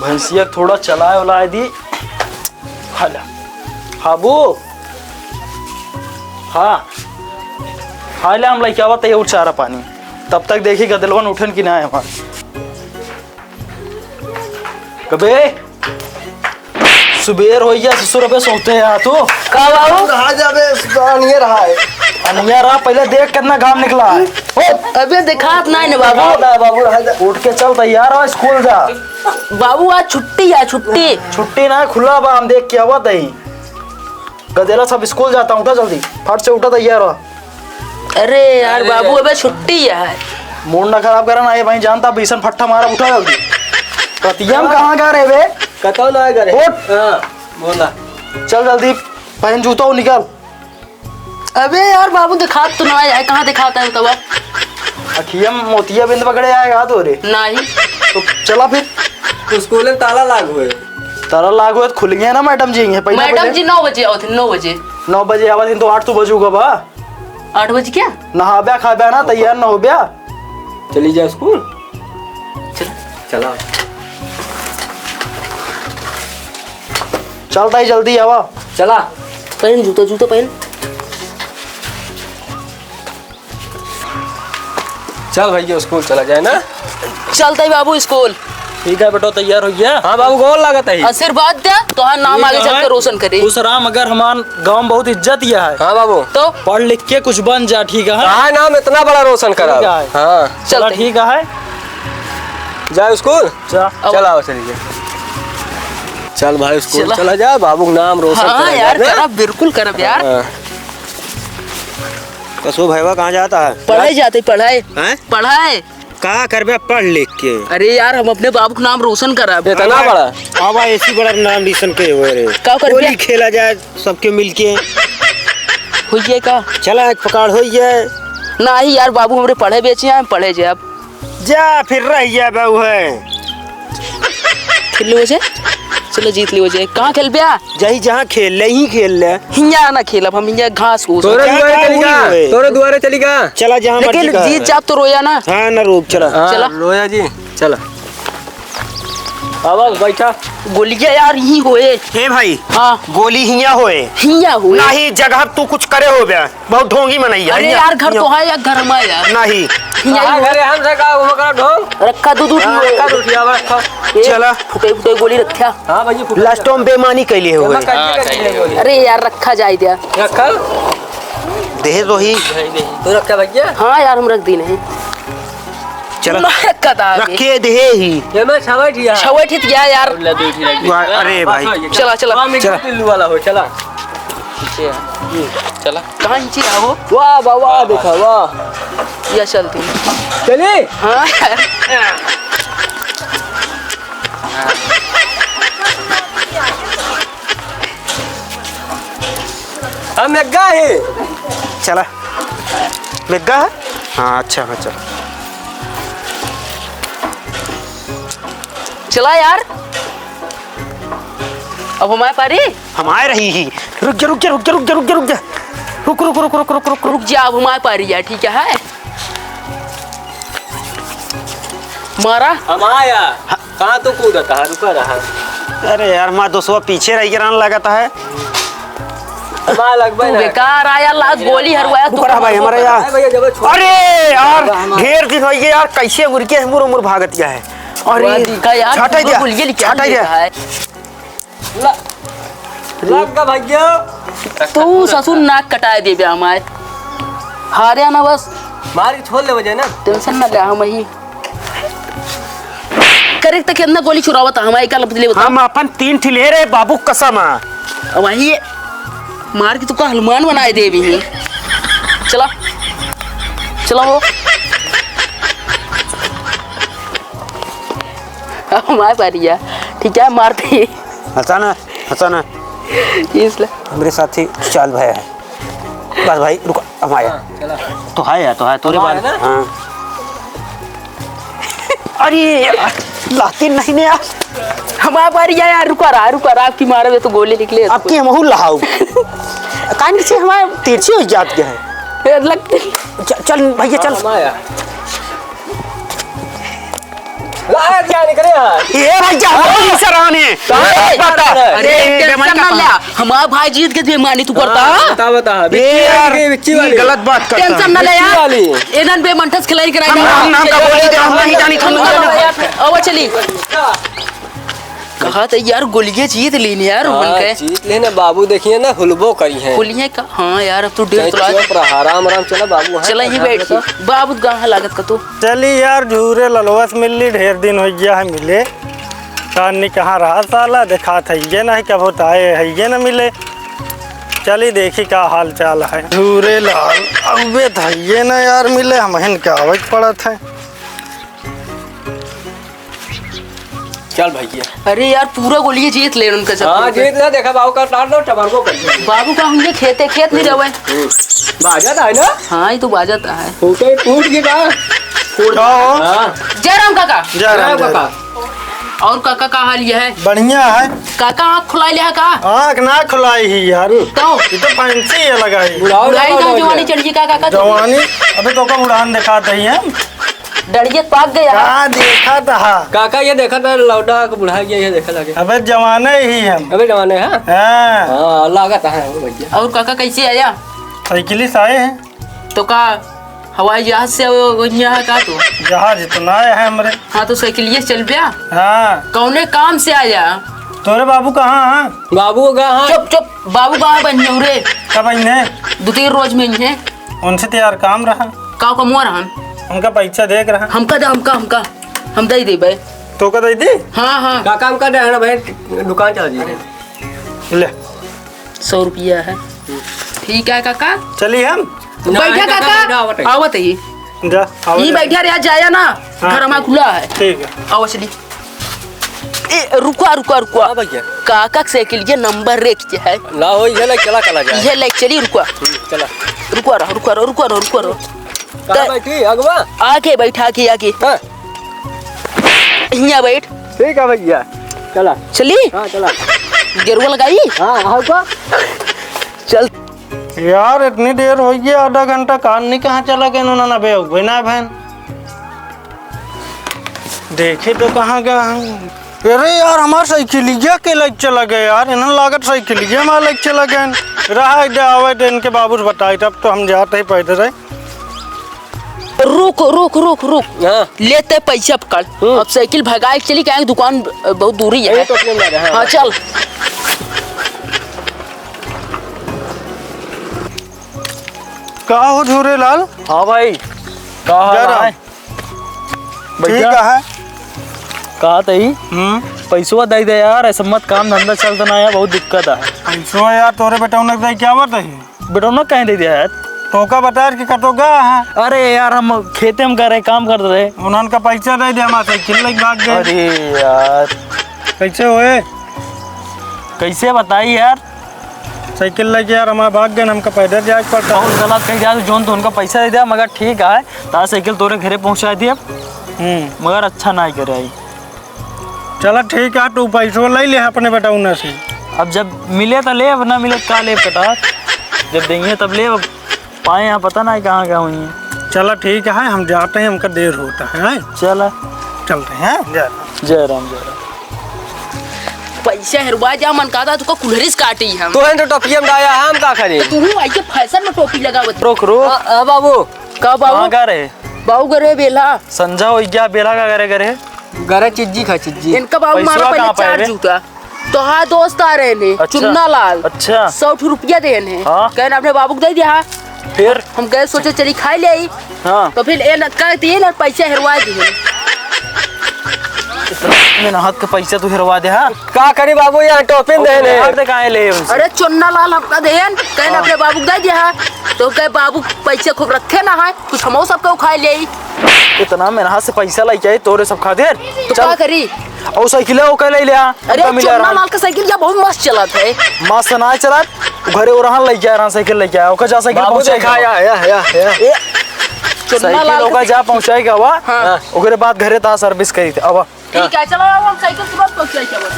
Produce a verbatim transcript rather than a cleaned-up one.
भैंसिया थोड़ा चलाए उलाए दी। हाला। हाबू। हाँ। हाँ, ले हम लइके आवत है और चारा पानी। तब तक देखी गदलवन उठन कि ना है हमार। कबे? सुबेर होइ गया ससुर, अबे सोते हैं तू। का बाबू? रहा जाबे, अनिया रहा है। अनिया रहा, पहले देख कितना घाम निकला है। ओ, अबे देखात नहीं ना बाबू। रहा जा बाबू, रहा जा। उठ के चल, तैयार हो, स्कूल जा। बाबू, आज छुट्टी है, छुट्टी। छुट्टी ना, खुला बा, हम देख के आवत है। गदेला सब स्कूल जाता, उठा जल्दी, फट से उठा, तैयार हो। अरे यार अरे बाबू, यार। अबे छुट्टी है। मूड ना खराब करा ना, ये भाई जानता, भीषण फट्टा मारा, उठा जल्दी। रतिया में कहाँ गए रे बे? कतौ ना गए। उठ। हाँ, बोला। चल जल्दी, पहन जूता और निकल। अबे यार बाबू, दिखात तो ना है, कहाँ दिखाता है तब? अखिया में मोतिया बिंद पकड़े आएगा तो रे। नहीं। तो चला फिर। तो स्कूल में ताला लाग हुए। ताला लाग हुए तो खुल गया ना मैडम जी, ये पहले मैडम पहले। जी नौ बजे आवत है, नौ बजे। नौ बजे आवत है तो आठ तो बजूगा बा। आठ बजे क्या? नहाब्या खाब्या ना, तैयार ना होब्या। चली जा स्कूल। चल। चला। चल ताई, जल्दी आवा। चला। पहन जूता, जूता पहन। चल भैया, स्कूल चला जाए ना। चलता ही बाबू स्कूल। ठीक है बेटो, तैयार हो गया? हाँ बाबू, गोर लागत है। आशीर्वाद दे, तोहार नाम ठीक आगे है। चल के रोशन करे। खुश रहा, मगर हमार गाँव में बहुत इज्जत यह है। हाँ बाबू। तो? पढ़ लिख के कुछ बन जा, ठीक है? हाँ, नाम इतना बड़ा रोशन करा। ठीक है। हाँ। चला, चलते। ठीक है। जा स्कूल। जा। अब चल आओ, चलिए। चल भाई, स्कूल चला। चला जा, बाबू का नाम रोशन हाँ करा यार, जा, ना? करब, बिल्कुल करब यार। हाँ। कसो भैया कहाँ जाता है? पढ़ाई जाते, पढ़ाई। हैं? पढ़ाई। का करबे पढ़ लिख के? अरे यार, हम अपने बाबू का नाम रोशन करब। इतना बड़ा? बाबा ऐसी बड़ा नाम रोशन के हुए रे। का करबे? होली खेला जाए सबके मिलके। होइए का? चला एक प्रकार होइए। नाही यार, बाबू हमरे पढ़े बेचे हैं, हम पढ़े जाए अब। जा, फिर रह जा बहू है। खेल लो वैसे। चलो जीत ली वैसे। कहाँ खेल बे? जाही जहाँ खेल ले, ही खेल ले। हियाँ ना खेलब हम, हियाँ घास फूस। तोरे क्या दुआरे काम चली हुई गा, है? तोरे दुआरे चली गा। चला जहाँ लेकिन मर्जी का जीत है। जाब तो रोया ना। हाँ ना रोक, चला। हाँ, चला। रोया जी, चला। आवा, बैठा। गोलिया यार यही होए। हे भाई। हाँ। गोली हियाँ होए। हियाँ होए। नाही, जगह तू कुछ करे हो बे। बहुत ढोंगी मनई है। अरे हियाँ, यार, घर हियाँ। तो है या घर में यार? नहीं। हियाँ ही हाँ, हो। घरे हम से का, वो का ढोंग? रखा दू, दू हाँ, ठो। रखा दू ठो, अब रखा। ए, चला। फुटे, फुटे गोली रखा। हाँ, भाई, फुटे। लास्ट में बेईमानी कैले हो एमा गए। कैसे हाँ, कैसे कैले हो गए। अरे यार, रखा जाए दिया। रखा? देहे तो ही। तू रखा भैया? हाँ यार, हम रख दी नहीं। चला। ना रखा था आगे। रखे देहे ही। ये मैं छवै ठिया। छवै ठित गया यार। ले दो ठिया। वाह, अरे भाई। चला, चला। वाह, मैं चला। गिट्टी लुआ ला हो, चला। पीछे आ। चला। कहाँ नीचे आओ? वाह, वाह, वाह, देखा, वाह। या चलती। चली? हाँ यार। हम एक गा है। चला। बेग्गा है? हाँ, अच्छा, हाँ, चल। चला यार। अब हमारे पारी? हमारे रही ही। रुक जा, रुक जा, रुक जा, रुक जा, रुक जा, रुक जा। रुक, रुक, रुक। रुक जा, अब हमारे पारी है, ठीक है? मारा। हम आया। हाँ। कहाँ तू कूदत है? रुका रहा। अरे यार, माँ दोस्तवा पीछे रह के रहने लगा था है। माँ लगबे तू ना। बेकार आया, लात गोली हरवाया तू। रुका रहा भाई, हमारा यार। अरे भैया, जब छोड़ अरे यार, हमारा। ढेर दिन हो गए यार, कैसे उड़ के मुर मुर भागत गया है। अरे, वाह, दिखा यार, छाटा तू दिया, गोली क्या छाटा दिया। है? ला-, लग गा भैया। तू ससुर नाक कटाए देबे हमार। हारे ना बस। मार के छोड़ ले वजह ना। टेंशन ना ले, हम ही। करे त कितना गोली चुरावत, हम आई का लपट ले बता। हम अपन तीन ठिले रे बाबू कसम। अब वही मार के तू का हनुमान बनाए देबे ही। चला। चला हो। अब मार पारिया। ठीक है, मार दे। हंसा ना, हंसा ना। इसलिए। हमरे साथी चाल भाई है। बस भाई, रुको, हम आया। हाँ, चला। तो है यार, तो है, तोरे तो बाल। है ना? हाँ। अरे यार, लाते नहीं ने यार। हमारे बारी आया यार, रुका रहा, रुका रहा, आपकी मारे में तो गोली निकले। आपकी हमहू लहाऊ। कान से हमारे तिरछी हो जात गया है। ए, लगते। च-, चल भैया, चल। हाँ, हम आया। ला, क्या निकले यार? ए भाई, क्या हो गई सर आने? कहाँ ए, बता। अरे, अरे, tension बेमानी ना का ले। हमारा भाई जीत के बेमानी तू करता, हाँ, हाँ? बता, बता। ए बिच्ची यार, वाली, बिच्ची ये वाली। गलत बात करता है। Tension ना ले बिच्ची यार। वाली। एनन बे मंठस खिलाई कराई हम, ना। हम, हम का गोली दे, हम नहीं जानी, हम नहीं जानी। अब चली। कहा तो यार, गोलियां जीत लीन यार, हाँ, उनके। जीत लेने बाबू, देखिए ना, हुलबो करी है। गोलियां का? हाँ यार, अब तू डेढ़ चाहे तोला चुप रहा, आराम, आराम चला बाबू, हाँ, चला ही हाँ, बैठ। बता। बाबू गाँव लागत का तू। चली यार, झूरे ललवस मिल ली, ढेर दिन हो गया है मिले। कान नहीं कहाँ रहा साला, देखात है ये नहीं, कब होता है, है ये ना मिले। चली देखी का हाल चाल है। झूरे लाल, अबे था ये ना यार मिले, हम हिन के आवे के पड़त है। चल भैया। अरे यार, पूरा गोलियां जीत ले उनका सब हाँ, कुछ। जीत ले, देखा बाबू का तार दो, टमाटर को कर दो। बाबू का हमने खेते खेत नहीं रहे। हम्म। बाजत है ना? हाँ, ये तो बाजत है। फूटे फूट के का? फूट। का हो? हाँ। जय राम काका। जय राम, जय राम। काका। और काका का हाल ये है? बढ़िया है। काका आँख खुलाई लिया का? आँख ना खुलाई ही यार। तो? ये तो फैंसी है लगाई। बुढ़ाओ बुढ़ाई लगाओ का लगाओ जवानी ये। चढ़ गई का काका तो? जवानी, अबे तो का बुढ़ान दिखात ही है। डरिये पाक गया। का देखा तहा? काका ये देखा था, लौटा के बुढ़ा गया, ये देखा लगे। अबे जवाने ही हम। अबे जवाने हैं? हाँ। हाँ, लागत है वो भैया। और काका कैसे आया? साइकिल से आए हैं। तो का हवाई जहाज से वो यहाँ है का तू? जहाज तो ना आया है हमरे। हाँ, तो साइकिलिए से चल पिया। हाँ। कौने काम से आया? तोरे बाबू कहाँ हैं? बाबू कहाँ हैं? चुप, चुप, बाबू कहाँ बन रे? कब आई हैं? दो तीन रोज में आई हैं। उनसे तो यार काम रहा। का कमुआ रहन? उनका पैसा देख रहा। हमका दे, हमका, हमका। हम दे देबे। तो का दे दी? हाँ, हाँ। का काम कर रहे हैं ना भाई, दुकान चला दीजिए। ले। सौ रुपया है। ठीक है काका। चली हम? बैठा नहीं, काका, काका। बैठा, आवत है। आवत ही। जा, आवत ही। बैठा रहा, जाया ना। हाँ, घर हमारा ठीक। खुला है। ठीक है। आओ चली। ए, रुका, रुका, रुका। हाँ भैया। काका के साइकिल के नंबर रे के है। ना हो, ये ले चला, चला जाए। ये ले चली, रुका। हम्म, चला। रुका रहा, रुका रहा, रुका रहा, रुका रहा। कहाँ त-, बैठी? अगवा? आके बैठा, आके, आके। हाँ। हियाँ बैठ। ठीक है भैया, चला। चली? हाँ, चला। गेरुआ लगाई? हाँ, आओ तो। चल। यार, इतनी देर हो गई, आधा घंटा, कान नहीं कहाँ चला गए उन्होंने, अबे, अबे ना बहन। देखे तो कहाँ गए हैं? अरे यार, हमार साइकिलिया के लेके चला गए यार, इन्हन लागत साइकिलिया हमार लेके चला गए। रहा दे, आवे दे, इनके बाबू से बताई, तब तो हम जाते ही पैदल है। रुक, रुक, रुक, रुक। हाँ। लेते पैसा पकड़। हम्म। अब साइकिल भगाए के चली, काहे दुकान, अ, बहुत दूरी है। यही तो अपने में है, हाँ। हाँ, चल। का हो झूरेलाल? हाँ भाई, का हाल जय राम। है? ठीक भैया, है। का तई? हम्म। पैसवा दे दे यार, ऐसे मत काम धंधा चलता ना यार, बहुत दिक्कत है। पैसवा यार, तोरे बेटौना के दे क्या बात है? बेटौना कहे दे दिया है? तो का बता कि कतो गा है? अरे यार, हम खेते में करे, काम करते रहे। उन्हन का पैसा दे दे, हमार साइकिल लेके भाग गए। अरे यार। कैसे होए? कैसे बताई यार? साइकिल लेके यार हमार भाग गए, हमका पैदल जाए के पड़ता। बहुत गलत कही जाए, जोन तो उनका पैसा दे दिया, मगर ठीक है, तार साइकिल तोरे घरे पहुँचा दिया। हम्म। मगर अच्छा ना करे आई। चला ठीक है, तू पैसो ले ले अपने बेटौना से। अब जब मिले तो ले, अब ना मिले तो का ले बेटा, जब देंगे तब ले, अब पाए यहाँ पता ना कहाँ गए हुई हैं। चला ठीक है, हम जाते हैं, हमका देर होता है, हैं? चला। चलते हैं, जय राम। जय राम, जय राम। पैसा हेरवा जा, मन कहता तुका कुल्हरिस काटी हम। तोहन तो टोपिया में डाया, हम का करी? तू हूँ ऐसे फैशन में टोपी लगावत। रोक, रोक। आ, आ, बाबू। का बाबू? कहाँ का रहे? बाबू करे बेला। संझा हो गया, बेला का करे करे? घरे चिज्जी खा, चिज्जी। इनका बाबू पैसवा मारा पहले कहाँ पाए चार बे? जूता। तो हाँ, दोस्त आ रहे ने, अच्छा। चुन्ना लाल। अच्छा। सौ ठो रुपया दे ने। हाँ। कहन अपने बाबू को दे दिया। फिर? हम गए सोचे चली खाई ले आई। हाँ। तो फिर ए न-, कह दिए ना, पैसा हेरवा दिए। इतना मेहनत के पैसा तू हेरवा दे, हाँ? का करी बाबू, यहाँ टोपी में दे ने। यार, दे काहे ले उनसे? अरे चुन्ना लाल हमका देन, कहन हाँ। अपने बाबू को दे दिया। तो कहे बाबू पैसे खूब रखे ना है, कुछ हमहू सबके उखाड़ ले। इतना मेहनत से पैसा लेके आई तोरे सब खातिर। तो चल। का करी? और साइकिल है, ओके ले लिया। अरे, हमका मिला चुन्ना रहा। लाल का साइकिल क्या बहुत मस्त चलत है। मस्त ना चलत, घरे वो रहन लेके आया रहा, साइकिल लेके आया, ओकर जा साइकिल बाबू पहुंचाए देखा, के या, या, या, या। ए, चुन्ना साइकिल लाल का ओकर जा साइकिल। पहुंचाए के आवा, हाँ। ओकरे बाद घरे ता सर्विस करी थे, आवा। ठीक है, चलो, अब हम साइकिल तुरंत पहुंचाए के आवा।